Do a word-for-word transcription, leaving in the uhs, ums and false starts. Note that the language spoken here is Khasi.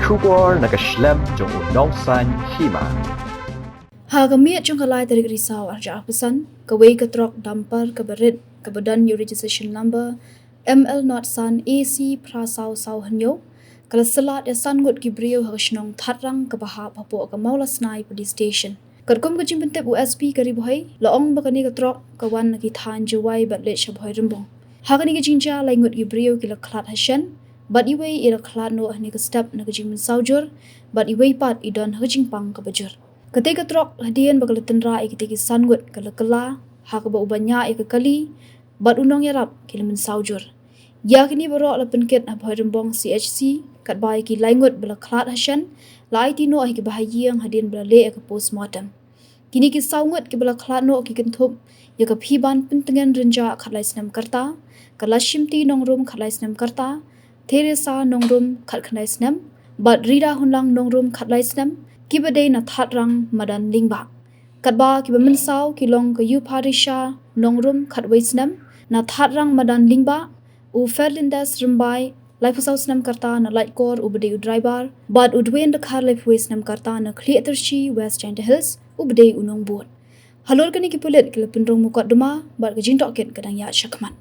Khubor na ka shlem jong u nongsan hima. Ha ka miet jong ka lai tarik Risaw arja apasan, kawei ka trok dumper kaba rit kaba don ïa u registration number M L not san A C phra saw saw hynñiew, ka la syllad ïa san ngut ki briew ha ka shnong Thadrang kaba hap hapoh ka Mawlasnai Police Station. Katkum ka jingpyntip u S P ka Ri Bhoi, la ong ba kane ka trok ka wan na ki thaiñ Jowai bad leit sha Bhoirymbong. Ha kane ka jingjia lai ngut ki briew ki la khlad ha shen, bad iwei i la khlad noh hynne ka step na ka jingmynsaw jur, bad iwei pat i don ha ka jingpang kaba jur. Katei ka trok hadien ba ka la tynrah ïa kitei ki san ngut ka la kylla, ha kaba u ba ñiah ïa ka kali bad u nongïarap ki la mynsaw jur. Ïa kine baroh la pynkit ha Bhoirymbong C H C, katba ïa ki lai ngut ba la khlad ha shen la aiti noh ha ki bahaïing hadien ba la leh ïa ka postmortem. Kine ki saw ngut kiba la khlad noh ki kynthup ïa ka Phiban Pyntngen Rynjah khatlai snem ka rta, ka Lashimti Nongrum khatlai snem ka rta, Theresa Nongrum khatkhyndai snem, bad Rida Hunlang Nongrum khatlai snem, kiba dei na Thadrang madan Lyngbah. Katba kiba mynsaw ki long ka Euparisha Nongrum khatwei snem na Thadrang madan Lyngbah, u Ferlindes Rymbai laiphew saw snem ka rta na Laitkor uba dei u driver, bad u Dwayne Dkhar laiphew wei snem ka rta na Khliehtirschi West Jaintia Hills uba dei u nongbud. Halor kane ki pulit ki la pynrung mukotduma bad ka jingtohkit ka dang ïaid shakhmat.